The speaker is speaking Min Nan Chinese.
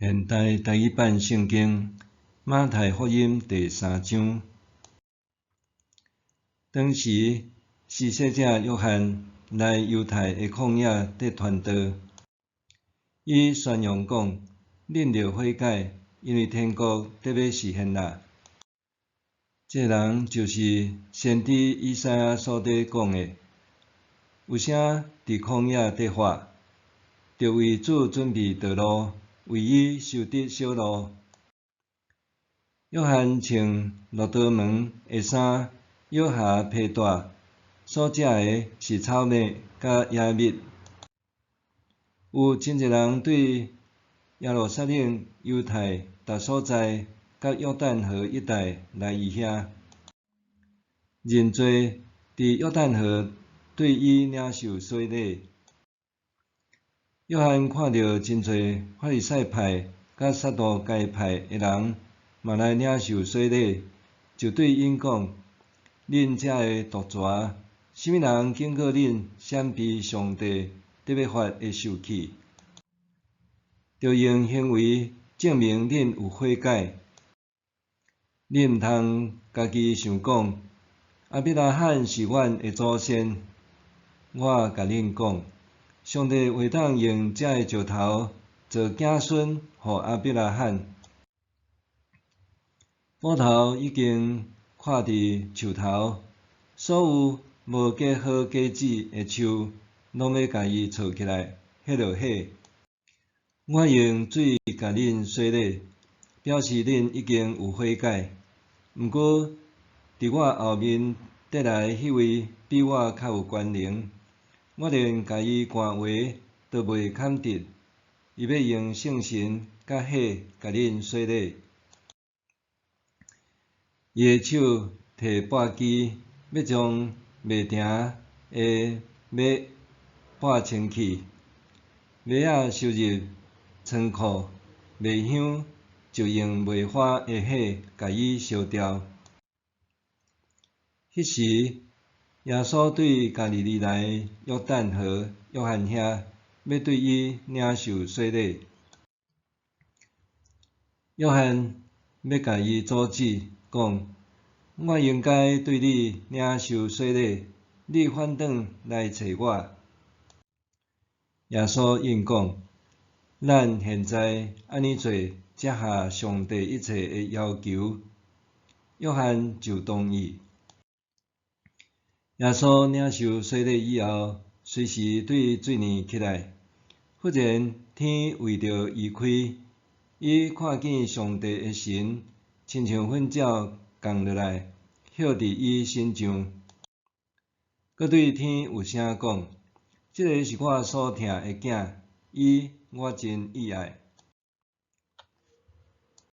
現代台語版聖經馬太福音第三章。當時，施洗者約翰來猶太的曠野佇傳道，伊宣揚講：恁著悔改，因為天國得欲示現啦。這人就是先知以賽亞所佇講的，有聲佇曠野佇喊，著為主準備道路，為伊修直小路。約翰穿駱駝毛的衫，腰下皮帶，所食的是草麥佮野蜜。有真濟人對耶路撒冷、猶太逐所在，佮約旦河一帶來伊遐認罪，佇約旦河對伊領受洗禮。約翰看著真濟法利賽派佮撒都該派的人嘛來領受洗禮，就對𪜶講：恁遮的毒蛇，啥物人警告恁閃避上帝得欲發的受氣？著用行為證明恁有悔改。恁毋通家己想講：亞伯拉罕是阮的祖先。我共恁講，上帝會當用這个石頭造子孫予亞伯拉罕。斧頭已經掛佇樹頭，所有無結好果子的樹，攏欲共伊鋤起來，彼落火。我用水共恁洗禮，表示恁已經有悔改。毋過，佇我後面綴來彼位比我較有權能，我連共伊汗鞋都袂堪得。伊欲用聖神佮火共恁洗禮。伊的手提簸箕，欲將麥埕的麥簸清去，麥仔收入倉庫，麥香就用袂火的火共伊燒掉。彼時，耶穌對加利利來約旦河約翰遐，欲對伊領受洗禮。約翰欲共伊阻止，講：我應該對你領受洗禮，你反轉來揣我？耶穌應講：咱現在按呢做，才合上帝一切的要求。約翰就同意。耶穌領受洗禮以後，隨時對水裡起來，忽然天為著伊開，伊看見上帝的神，親像糞鳥降落來，歇佇伊身上。閣對天有聲講：這个是我所疼的囝，伊我真喜愛。